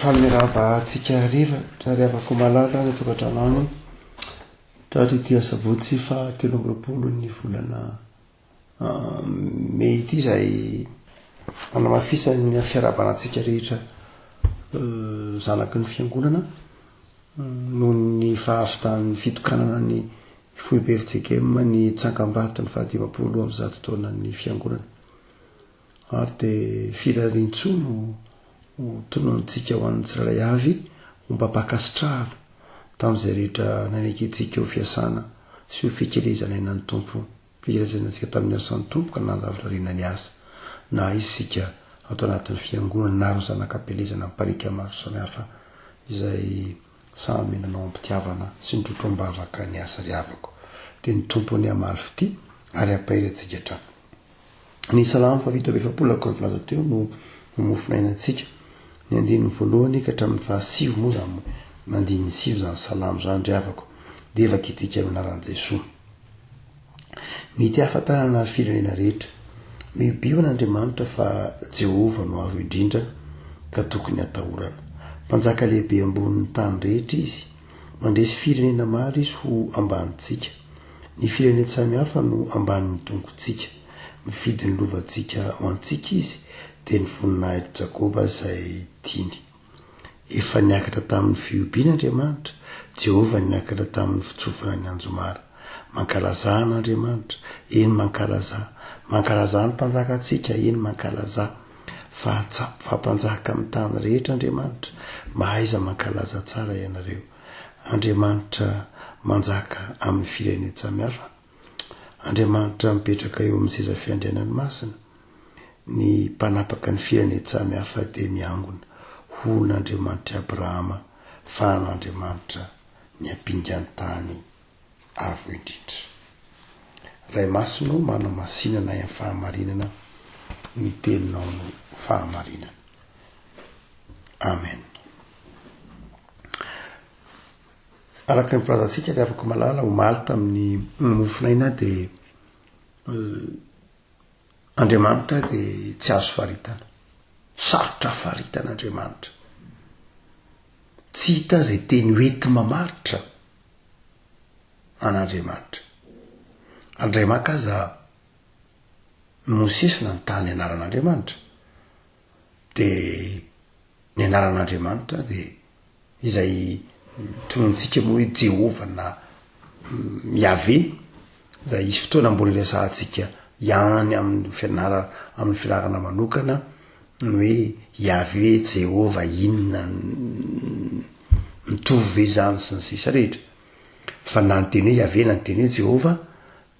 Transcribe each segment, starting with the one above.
Faly miarahaba antsika hariva ry havako malala any an-tokantrano any. Tratry ity asabotsy faha 23 ny volana mey ity izay hanamafisan'ny fiarahabana antsika rehetra zanaky ny fiangonana noho ny fahavitan'ny fitokanana ny foibe fjkm ny tsangambato ny faha 150 taonan'ny fiangonana. Ary dia firariantsoa no ho tononintsika ho an'ny tsirairay avy ombam-pankasitrahana tamin'izay rehetra nanekentsika ho fiasana sy ho fikelezana aina ny Tompo, fikelezana antsika tamin'ny asan'ny Tompo ka nandavorariana ny asa, na isika ato anatin'ny Fiangonana na ireo zanak'ampielezana mipariaka maro samihafa izay samy nanao am-pitiavana sy nitrotro am-bavaka ny asa ry havako. Dia ny Tompo anie hamaly fitia ary hampahery antsika hatrany. Ny Salamo faha-47 araka ny voalaza teo no ho mofonainantsika. Ny andininy voalohany ka hatramin'ny fahasivy moa izany andininy sivy izany Salamo izany ry havako dia vakintsika amin'ny anaran'i Jesoa. Mety hahafantarana ny firenena rehetra. Mibio an'Andriamanitra fa Jehovah no avo indrindra ka tokony hatahorana. Mpanjaka lehibe ambonin'ny tany rehetra izy. Mandresy firenena maro izy ho ambanintsika. Ny firenen-tsamy hafa no ambanin'ny tongotsika. Mifidy ny lovantsika ho antsika izy, dia ny voninahitr'i Jakoba izay tiany. Efa niakatra tamin'ny fihobiana Andriamanitra, Jehovah niakatra tamin'ny fitsofana ny anjomara. Mankalazà an'Andriamanitra, eny, mankalazà. Mankalazà ny Mpanjakantsika, eny, mankalazà. Fa fa Mpanjaka amin'ny tany rehetra Andriamanitra, mahaiza mankalaza tsara ianareo. Andriamanitra manjaka amin'ny firenen-tsamihafa, Andriamanitra mipetraka eo amin'ny seza fiandrianany masina, ny mpanapaka ny firenen-tsamihafa dia miangona ho olon'Andriamanitr'i Abrahama fa an'Andriamanitra ny ampingan-tany avo indrindra. Ray Masina ô, manamasina anay amin'ny fahamarinana, ny teninao no fahamarinana. Amen. Araka ny filazantsika ry havako malala omaly tamin'ny mofonaina dia eh, Andriamanitra dia tsy azo faritana. Sarotra faritana Andriamanitra. Tsy hita izay teny hoenti-mamaritra an'Andriamanitra. Andray maka aza Mosesy nanontany anaran'Andriamanitra. Dia ny anaran'Andriamanitra dia izay tonontsika moa hoe Jehovah na Yahvé, izay hisy fotoana mbola iresahantsika ihany amin'ny fianarana, amin'ny fianarana manokana ny hoe Yahvé, Jehovah, inona, mitovy ve izany sy ny sisa rehetra. Fa na ny teny hoe Yahvé na ny teny hoe Jehovah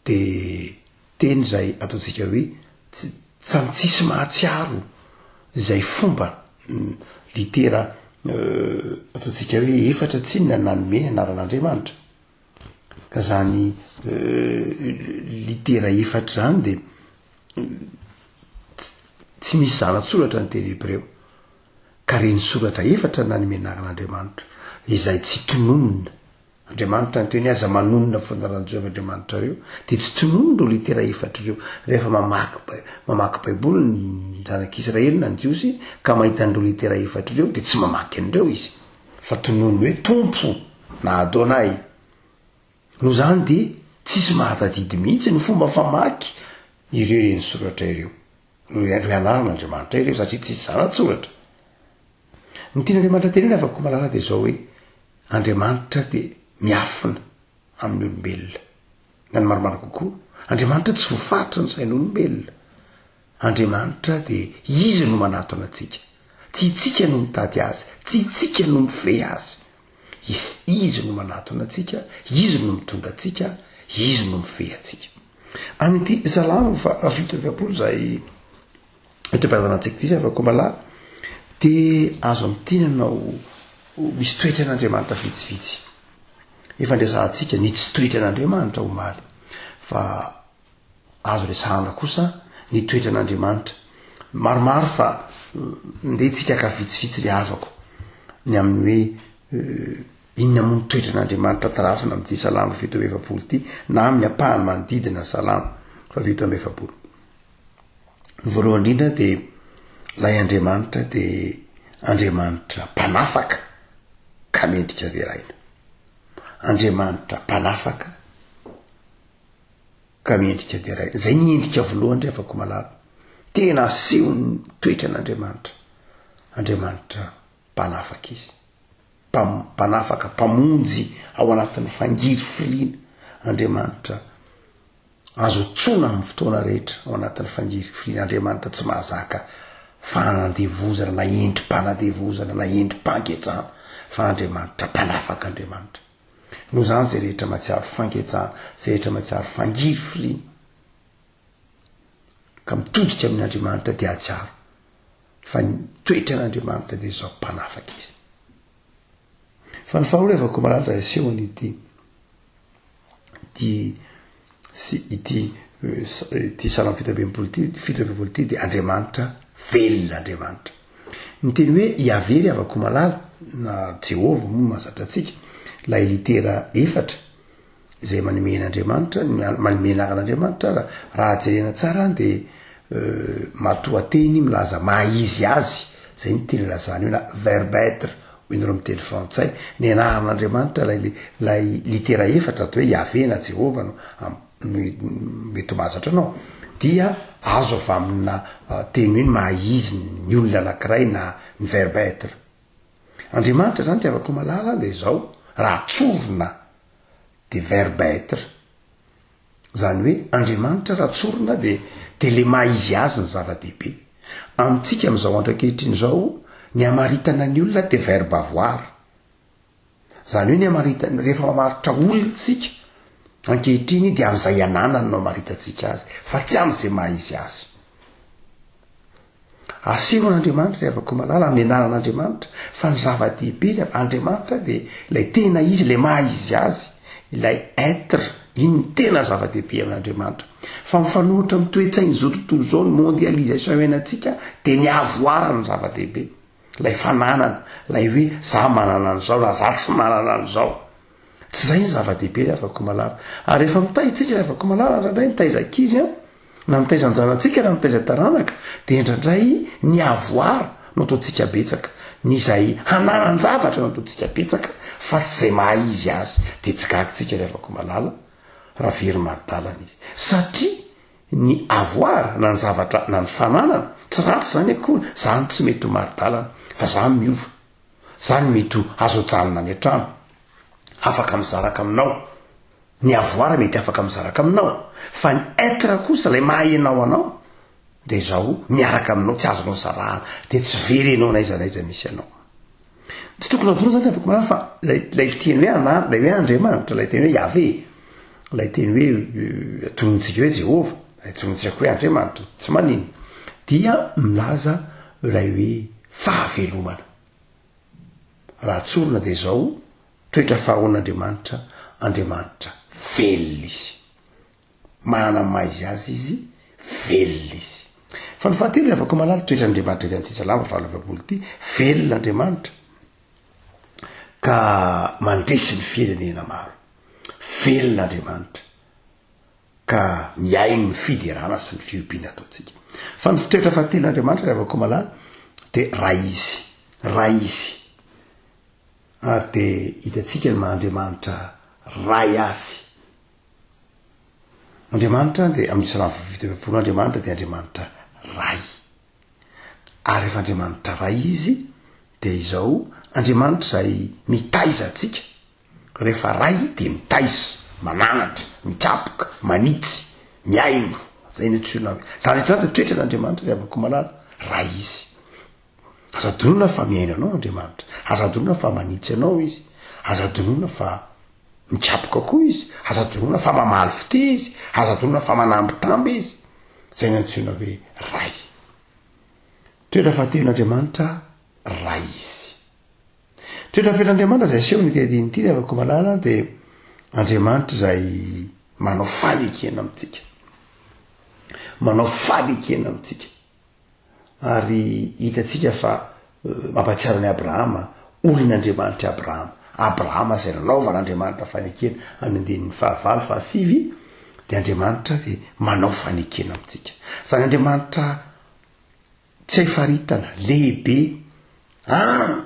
dia teny izay ataontsika hoe tsy samy tsisy mahatsiaro izay fomba litera ataontsika hoe efatra tsinona nanome ny anaran'Andriamanitra. Ka zany litera efatra zany dia tsy misy zana-tsoratra ny teny hebreo. Ka reny soratra efatra nanome anaran'Andriamanitra izay tsy tononina Andriamanitra niteny hoe aza manonona fonaranjoeva Andriamanitrareo dia tsy tononiny ireo litera efatra ireo. Rehefa mamaky bai- mamaky baiboly ny zanak'Israely na ny Jiosy ka mahita an'ireo litera efatra ireo dia tsy mamaky an'ireo izy fa tononiny hoe Tompo na Adonai. Noho izany dia tsisy mahatadidy mihitsy ny fomba famaky ireo renisoratra ireo. Ireo anaran'Andriamanitra ireo satria tsisy zana-tsoratra. Ny tian'Andriamanitra tenenina fa koa malala dia izao hoe Andriamanitra dia miafina amin'ny olombelona. Na ny marimarina kokoa, Andriamanitra tsy voafaritry ny sain'olombelona. Andriamanitra dia Izy no manatona antsika. Tsy itsika no mitady Azy, tsy itsika no mifehy Azy. Izy no manatona antsika, Izy no mitondra antsika, Izy no mifehy antsika. Amin'ity Salamo faha 47 izay Eto am-pihavanantsika ity ry Komalà dia azo amintinana ho misy toetran'Andriamanitra vitsivitsy. Efa niresahantsika ny tsy toetran'Andriamanitra omaly, fa azo resahana kosa ny toetran'Andriamanitra. Maromaro fa ndeha tsika ka vitsivitsy ry havako ny amin'ny hoe eh, inona moa ny toetran'Andriamanitra tarafina amin'ity salamo 47 ity na amin'ny ampahany manodidina salamo fa 47. Ny voalohany indrindra dia ilay Andriamanitra dia Andriamanitra mpanafaka ka mendrika deraina. Andriamanitra mpanafaka ka mendrika deraina. Zay ny endrika voalohany ry havako malala. Tena asehon'ny toetran'Andriamanitra. Andriamanitra mpanafaka izy. Mpanafaka, mpamonjy ao anatin'ny fangirifiriana. Andriamanitra Azo antsoina amin'ny fotoana rehetra ao anatin'ny fangirifiriana Andriamanitra tsy mahazaka fanandevozana na endri-panandevozana na endri-pangejana fa Andriamanitra mpanafaka Andriamanitra. Noho izany izay rehetra mahatsiaro fangejana, izay rehetra mahatsiaro fangirifiriana ka mitodika amin' Andriamanitra dia hahatsiaro fa ny toetran'Andriamanitra dia izao mpanafaka izy. Fa ny faharoa rehefa komalanja asehony ity ity sy ity ity salamo 67 ity 77 ity dia Andriamanitra velona Andriamanitra. Ny teny hoe Yaveh ry havako malala na Jehovah moa mahazatra antsika, ilay litera efatra izay manome an'Andriamanitra, manome anaran'Andriamanitra, raha jerena tsara dia matoanteny milaza maha izy azy, zay ny tiany ilazana io na verbe être hoy nareo miteny frantsay, ny anaran'Andriamanitra ilay ilay litera efatra atao hoe Yahvé na Jehovah no no mety ho mahazatra anao dia azo avy amina teny hoe ny maha izy ny olona anankiray na ny verbe être. Andriamanitra zany ry havako malala dia izao, raha tsorina dia verbe être. Izany hoe Andriamanitra raha tsorina dia dia le maha izy azy ny zava-dehibe. Amintsika amin'izao andro ankehitriny izao, ny hamaritana ny olona dia verbe avoir. Izany hoe ny hamaritana, rehefa mamaritra olona isika ankehitriny dia amin'izay ananany no hamaritantsika azy, fa tsy amin'izay maha izy azy. Asehon'Andriamanitra ry havako malala amin'ny anaran'Andriamanitra fa ny zava-dehibe ry havako, Andriamanitra dia ilay tena izy, ilay maha izy azy, ilay être, iny no tena zava-dehibe amin'Andriamanitra. Fa mifanohitra amin'ny toe-tsain'izao tontolo izao, ny mondialisation iainantsika dia ny avoir no zava-dehibe, ilay fananana, ilay hoe za manana an'izao na za tsy manana an'izao. Tsy izay ny zava-dehibe ry havako malala. Ary rehefa mitaiza tsika ry havako malala, indraindray mitaiza ankizy an, na mitaiza an-janatsika na mitaiza taranaka, dia indraindray ny avoir no ataontsika betsaka, ny izay hananan-javatra no ataontsika betsaka fa tsy izay maha izy azy. Dia tsy gaga tsika ry havako malala raha very mari-dalana izy. Satria ny avoir na ny zavatra na ny fananana, tsy ratsy izany akory, izany tsy mety ho mari-dalana fa izany miova. Zany mety ho azo ajanona any an-trano, afaka mizaraka aminao, ny avoir mety afaka mizaraka aminao, fa ny être kosa ilay maha ianao anao dia izao miaraka aminao tsy azonao sarahana, dia tsy very ianao n'aiza n'aiza misy anao. Tsy tokony adino zany afaka manana fa ilay ilay teny hoe ana, ilay hoe Andriamanitra, ilay teny hoe Yahvé, ilay teny hoe euh, tonontsika hoe Jehovah, ilay tonontsika hoe Andriamanitra, tsy manino, dia milaza ilay hoe fahavelomana. Raha tsorina dia izao, toetra faharoan'Andriamanitra, Andriamanitra velona Izy. Manana ny maha izy azy Izy, velona Izy. Fa ny fahatelo ry havako malala, toetran'Andriamanitra ety amin'ity Salamo 48 ity, velona Andriamanitra ka mandresy ny firenena maro. Velona Andriamanitra. ka mihaino ny fiderana sy ny fihobiana ataontsika. Fa ny fitoetra fahatelon'Andriamanitra ry havako malala dia Ray Izy. Ray Izy. Ary dia hitantsika ny maha Andriamanitra Ray Azy. Andriamanitra dia amin'ny Salamo 47 Andriamanitra dia Andriamanitra Ray. Ary rehefa Andriamanitra Ray Izy dia izao Andriamanitra izay mitaiza antsika Rehefa ray dia mitaiza, mananatra, mikapoka, manitsy, mihaino. Zay no antsoina hoe. Zany rehetra zany dia toetran'Andriamanitra ry havako malala. Ray Izy. Aza adinoina fa mihaino anao Andriamanitra. Aza adinoina fa manitsy anao Izy. Aza adinoina fa mikapoka koa Izy. Aza adinoina fa mamaly fitia Izy. Aza adinoina fa manambitamby Izy. Zay no antsoina hoe Ray. Toetra fahatelon'Andriamanitra, Ray Izy. Toetra fen'Andriamanitra izay asehony ity andininy ity ry havako malala dia Andriamanitra izay manao fanekena amintsika. Manao fanekena amintsika. Ary hitantsika fa eh, mampahatsiaro an'i Abrahama, olon'Andriamanitra Abrahama. Abrahama izay nanaovan'Andriamanitra fanekena amin'ny andininy fahavalo fahasivy dia Andriamanitra dia manao fanekena amintsika. Izany Andriamanitra Tsy hay faritana, lehibe. Any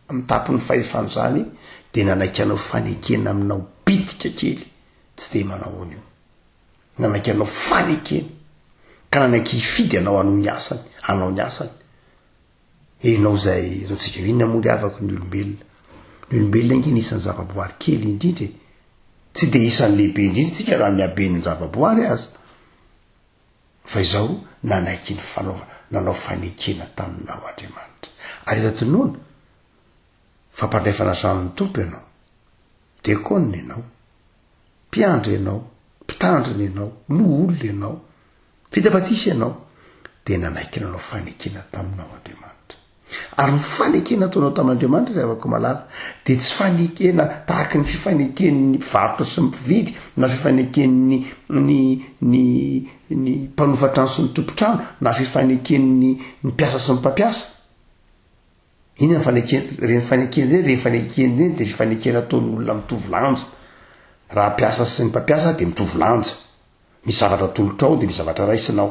amin'ny tampon'ny fahefana izany dia nanaiky hanao fanekena aminao bitika kely tsy dia manahoana io. Nanaiky hanao fanekena ka nanaiky hifidy anao hanohy ny asany, hanao ny asany. Enao izay ataontsika hoe inona moa ry havako ny olombelona? Ny olombelona ange ny isan'ny zavaboary kely indrindra e. Tsy dia isan'ny lehibe indrindra isika raha ny haben'ny zavaboary aza. Fa izao nanaiky ny fanaovana, nanao fanekena taminao Andriamanitra. Ary aza adinoina fa mpandray fanasan'ny Tompo ianao. Diakona ianao. Mpiandry ianao. Mpitandrina ianao. Loholona ianao. Vita batisa ianao. Dia nanaiky nanao fanekena taminao Andriamanitra. Ary ny fanekena ataonao tamin'Andriamanitra, ry havako malala, dia tsy fanekena tahaky ny fifaneken'ny mpivarotra sy ny mpividy, na fifaneken'ny ny ny ny mpanofa trano sy ny tompon-trano, na fifaneken'ny ny mpiasa sy ny mpampiasa. Inona ny fanekena, ireny fanekena ireny, ireny fanekena ireny dia fifanekena ataon'olona mitovy lanja. Raha mpiasa sy ny mpampiasa dia mitovy lanja. Misy zavatra atolotrao dia misy zavatra raisinao.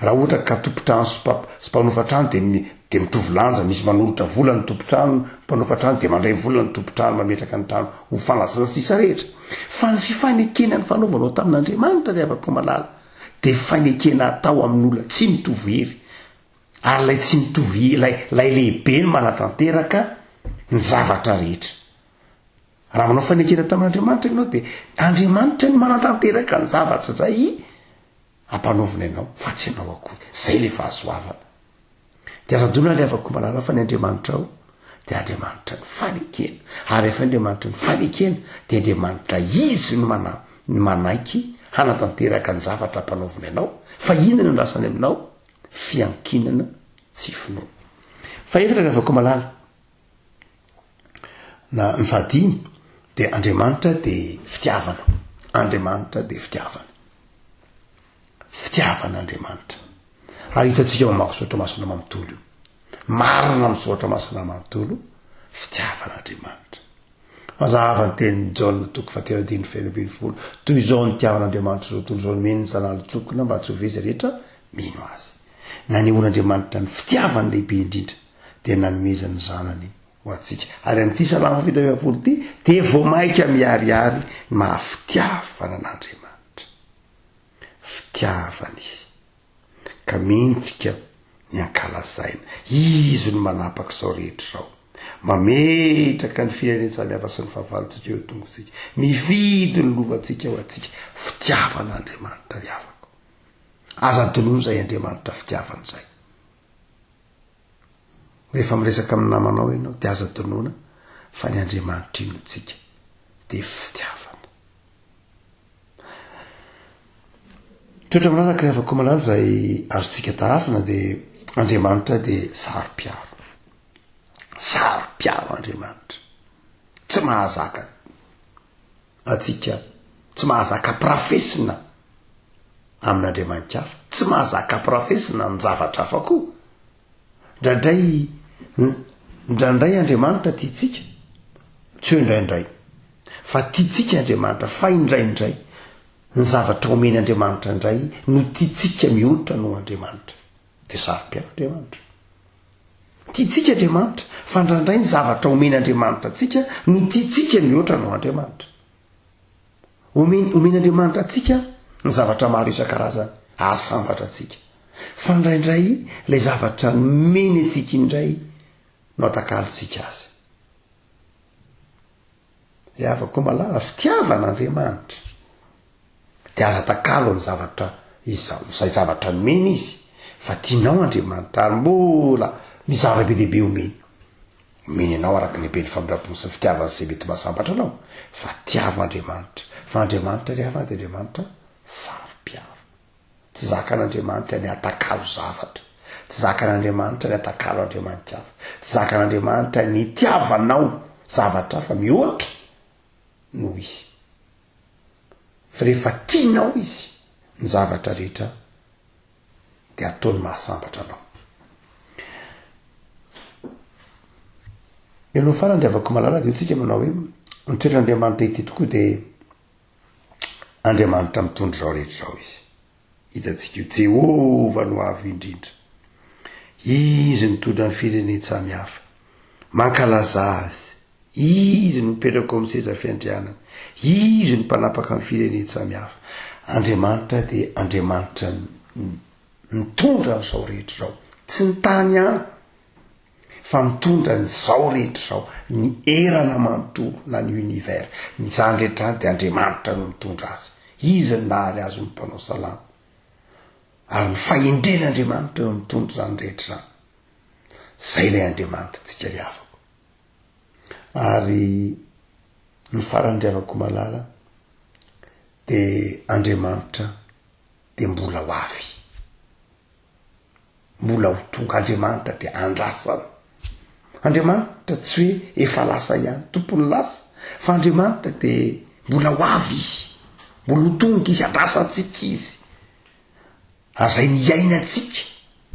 Raha ohatra ka tompon-trano sy sy mpanofa trano dia dia mitovy lanja, misy manolotra vola ny tompon-trano, ny mpanofa trano dia mandray vola ny tompon-trano mametraka ny trano ho fanasana sy sisa rehetra. Fa ny fifanekena nifanaovanao tamin'Andriamanitra ry havako malala dia fanekena atao amin'olona tsy mitovy hery, ary ilay tsy mitovy ilay ilay lehibe no manatanteraka ny zavatra rehetra. Raha manao fanekena tamin'Andriamanitra ianao dia Andriamanitra no manatanteraka ny zavatra izay Ampanaovina ianao fa tsy ianao akory. Zay le fahasoavana. Dia aza adino ry havako malala fa ny Andriamanitrao dia Andriamanitra ny fanekena. Ary rehefa Andriamanitra ny fanekena dia Andriamanitra Izy no mana, no manaiky hanatanteraka ny zavatra ampanaovina ianao. Fa inona no andrasany aminao? Fiankinana sy finoana. Fahefatra ry havako malala, na ny fahadimy dia Andriamanitra dia fitiavana. Andriamanitra dia fitiavana. Fitiavana Andriamanitra. Ary hitantsika mamaky soratra masina manontolo io. Marina amin'ny soratra masina manontolo, fitiavana Andriamanitra. Mazava ny tenin'i Jaona toko fahatelo andininy fahenina ambin'ny folo, toy izao nitiavan'Andriamanitra izao tontolo izao nomeny ny Zanany tokana mba tsy ho very izay rehetra mino Azy. Nanehoan'Andriamanitra ny fitiavany lehibe indrindra dia nanomezany ny Zanany ho antsika. Ary amin'ity Salamo 47 ity dia vao mainka miharihary ny maha fitiavana an'Andriamanitra. Fitiavana Izy, ka mendrika ny hankalazaina. Izy no manapaka izao rehetra izao. Mametraka ny firenen-tsamihafa sy ny fahavalontsika eo an-tongotsika. Mifidy ny lovantsika ho antsika. Fitiavana Andriamanitra ry havako. Aza adinoina izay Andriamanitra fitiavana izay. Rehefa miresaka amin'ny namanao ianao dia aza adinoina fa ny Andriamanitra inoantsika dia fitiavana. Toetra manaraka ry havako malala izay azontsika tarafina dia Andriamanitra dia saro-piaro. Saro-piaro Andriamanitra. Tsy mahazaka antsika, tsy mahazaka ampirafesina amin'Andriamanitra hafa, tsy mahazaka ampirafesina ny-javatra hafa koa. Indraindray, indraindray Andriamanitra tiantsika, tsy hoe indraindray, fa tiantsika Andriamanitra, fa indraindray ny zavatra omen'Andriamanitra indray no tiantsika mihoatra noho Andriamanitra. Dia saro-piaro Andriamanitra. Tiantsika Andriamanitra, fa indraindray ny zavatra omen'Andriamanitra antsika no tiantsika mihoatra noho Andriamanitra. Omen, omen'Andriamanitra antsika ny zavatra maro isan-karazany, hahasambatra antsika. Fa indraindray ilay zavatra nomeny antsika indray no atakalontsika azy. Ry havako malala, fitiavana Andriamanitra. Dia aza atakalo ny zavatra izao, izay zavatra nomeny Izy, fa tianao Andriamanitra ary mbola misy zavatra be dia be omeny. Omeny anao araka ny haben'ny famindram-pony sy ny fitiavany izay mety mahasambatra anao, fa tiavo Andriamanitra. Fa Andriamanitra ry havana dia Andriamanitra saro-piaro. Tsy zakan'Andriamanitra ny hatakalo zavatra. Tsy zakan'Andriamanitra ny hatakalo andriamani-kafa. Tsy zakan'Andriamanitra ny hitiavanao zavatra hafa mihoatra noho Izy. Fa rehefa tianao Izy, ny zavatra rehetra dia ataony mahasambatra anao. Aloha farany ry havako malala dia tsika manao hoe ny toetran'Andriamanitra ity tokoa dia Andriamanitra mitondra izao rehetra izao izy. Hitantsika io Jehovah no avo indrindra. Izy mitondra ny firenen-tsamihafa. Mankalazà Azy. Izy no mipetraka ao amin'ny seza fiandrianana. Izy no mpanapaka ny firenen-tsamihafa. Andriamanitra dia Andriamanitra mitondra an'izao rehetra izao. Tsy ny tany ihany, fa mitondra an'izao rehetra izao, ny erana manontolo na ny univers. Izany rehetra izany dia Andriamanitra no mitondra azy. Izy no nahary azy ho mpanao salamo. Ary ny fahendren'Andriamanitra no mitondra izany rehetra izany. Izay ilay Andriamanitra antsika ry havako. Ary ny farany ry havako malala dia Andriamanitra dia mbola ho avy. Mbola ho tonga Andriamanitra dia andrasana. Andriamanitra tsy hoe efa lasa ihany, tompon'ny lasa, fa Andriamanitra dia mbola ho avy izy. Mbola ho tonga izy, andrasantsika izy. Ary izay niainantsika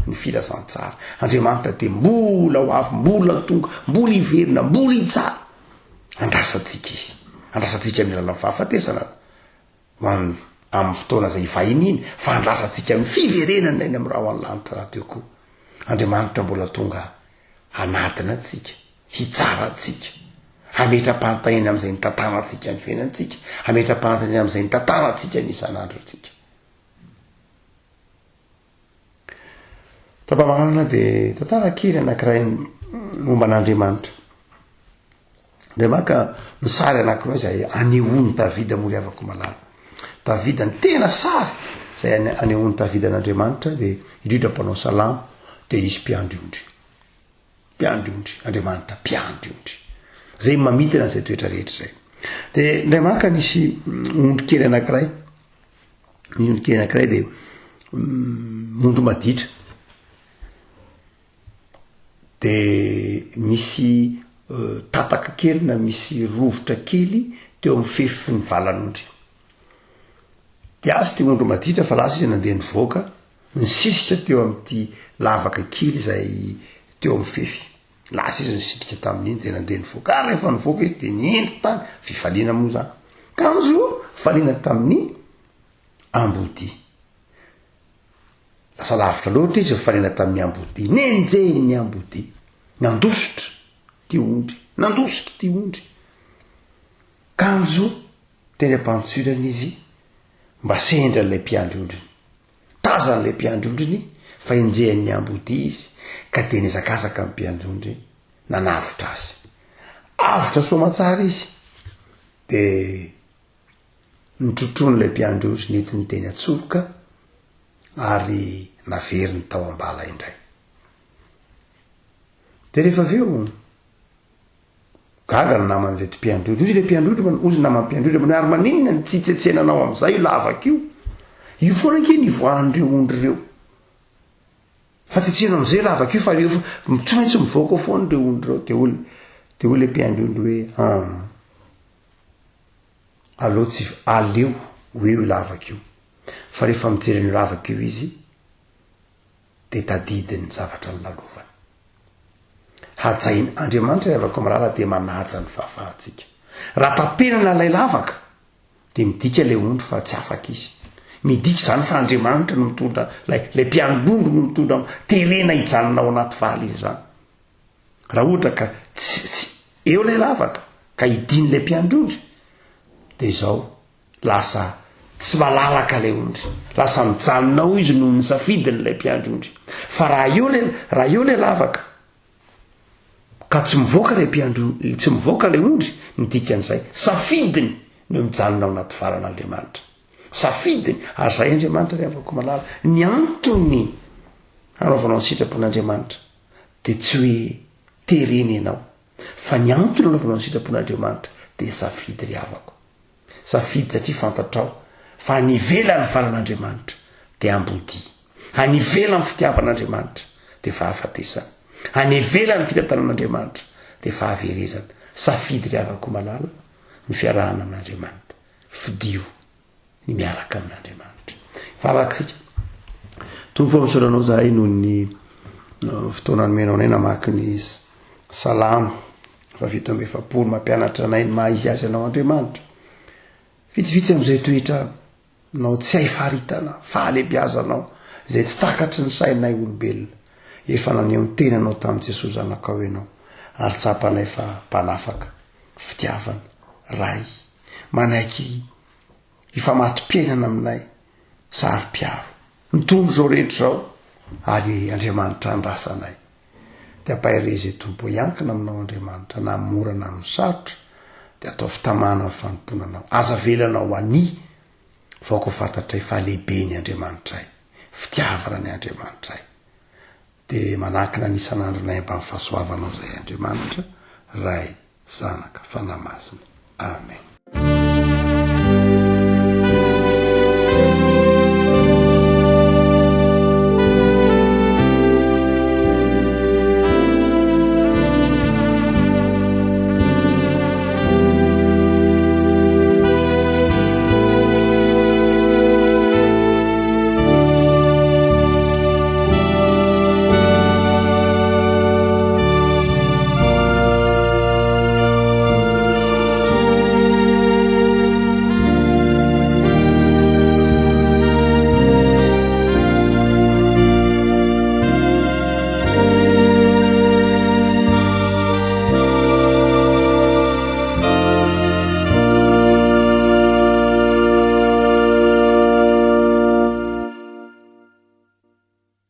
ny filazantsara. Andriamanitra dia mbola ho avy, mbola tonga, mbola hiverina, mbola hitsara. Andrasantsika izy. Andrasantsika amin'ny alalan'ny fahafatesana ho an'ny amin'ny fotoana izay hivahiniany, fa andrasantsika amin'ny fiverenana eny amin'ny rahon'ny lanitra rahateo koa. Andriamanitra mbola tonga hanadina antsika, hitsara antsika, hametra-panontaniana amin'izay nitantanantsika ny fiainantsika, hametra-panontaniana amin'izay nitantanantsika ny isan'androntsika. Tapamanana dia tantara kely anankiray momba an'Andriamanitra. Ndray maka ny sary anankiray izay anehoan'i Davida moa ry havako malala. Davida ny tena sary izay anehoan'i Davida an'Andriamanitra dia indrindra mpanao salamo dia izy mpiandry ondry. Mpiandry ondry, Andriamanitra mpiandry ondry. Izay mamintina izay toetra rehetra izay. Dia ndray maka nisy ondry kely anankiray Ny ondry kely anankiray dia ondry maditra. De misy tataka kely na misy rovitra kely teo amin'ny fefin'ny valan'ondry. De azy ty ondry maditra fa lasa izy nandeha nivoaka, nisisika teo amin'ity lavaka kely izay teo amin'ny fefy. Lasa izy nisitrika tamin'iny dia nandeha nivoaka, ary rehefa nivoaka izy dia niendry tany, fifaliana moa izany. Kanjo fanina tamin'ny ambodia. Lasa lavitra loatra izy fanina tamin'ny ambodia. Nenjehin'ny ambodia. Nandositra ty ondry, nandositra ty ondry. Kanjo teny am-pantsoirana izy mba sendra ilay mpiandry ondriny. Tazan'ilay mpiandry ondriny fa enjehan'ny ambodia izy ka dia nihazakazaka ny mpiandry ondry nanavotra azy. Avotra soamantsara izy dia notrotroin'ilay mpiandry ondry nentiny teny an-tsoroka ary naveriny tao am-bala indray. Dia rehefa avy eo, Gaga ny naman'ireto mpiandry ondry. Hoy ilay mpiandry ondry, hoy ny naman'ny mpiandry ondry, manao ary maninona no tsy itsetsenanao amin'izay io lavaka io? Io foana ange no ivoahan'ireo ondry ireo. Fa tsetseno amin'izay lavaka io fa ireo tsy maintsy mivoaka ao foana ireo ondry ireo. Dia hoy, dia hoy ilay mpiandry ondry hoe, ah, aleo tsy, aleo ho eo io lavaka io. Fa rehefa mijery an'io lavaka io izy, dia tadidiny ny zavatra nolalovany. Hajain' Andriamanitra ry havako malala dia manaja ny fahafahantsika. Raha tapenana ilay lavaka dia midika ilay ondry fa tsy afaka izy. Midika izany fa Andriamanitra no mitondra ilay ilay mpiandrondro no mitondra terena hijanona ao anaty vala izy izany. Raha ohatra ka tsy tsy eo ilay lavaka ka hidin'ilay mpiandrondry dia izao Lasa tsy malalaka ilay ondry. Lasa mijanona ao izy noho ny safidiny ilay mpiandry ondry. Fa raha eo ilay, raha eo ilay lavaka, ka tsy mivoaka ilay mpiandry, tsy mivoaka ilay ondry, ny dikan'izay, safidiny ny ho mijanona ao anaty valan'Andriamanitra. Safidiny, ary izay Andriamanitra ry havako malala, ny antony hanaovanao ny sitrapon'Andriamanitra dia tsy hoe terena ianao, fa ny antony hanaovanao ny sitrapon'Andriamanitra dia safidy ry havako. Safidy satria fantatrao fa any ivelan'ny valan'Andriamanitra dia ambodia. Any ivelan'ny fitiavan'Andriamanitra dia fahafatesana. Any ivelan'ny fitantanan'Andriamanitra dia fahaverezana. Safidy ry havako malala ny fiarahana amin'Andriamanitra. Fidio ny miaraka amin'Andriamanitra. Vavaka isika. Tompo ô, misaotra Anao zahay noho ny eh, fotoana nomenao anay namaky ny salamo fa 47 mampianatra anay ny maha izy azy Anao Andriamanitra. Vitsivitsy amin'izay toetra nao tsy hay faritana, fahalebiazanao, izay tsy takatry ny sainay olombelona. Efa naneho ny tenanao tamin'i Jesoa Zanakao Ianao, ary tsapanay fa Mpanafaka, Fitiavana, Ray, manaiky hifamato-piainana aminay, saro-piaro, mitondra izao rehetra izao, ary Andriamanitra andrasanay. Dia ampaherezo e Tompo, hiankina aminao Andriamanitra, na amin'ny mora na amin'ny sarotra, dia ataovy tamana ny fanompoana Anao. Aza avelanao hania, fa aoka ho fantatray fa lehibe ny Andriamanitray, fitiavana ny Andriamanitray. Dia manankina ny isan'andronay ambany fahasoavanao izay Andriamanitra, Ray, Zanaka, Fanahy Masina. Amen.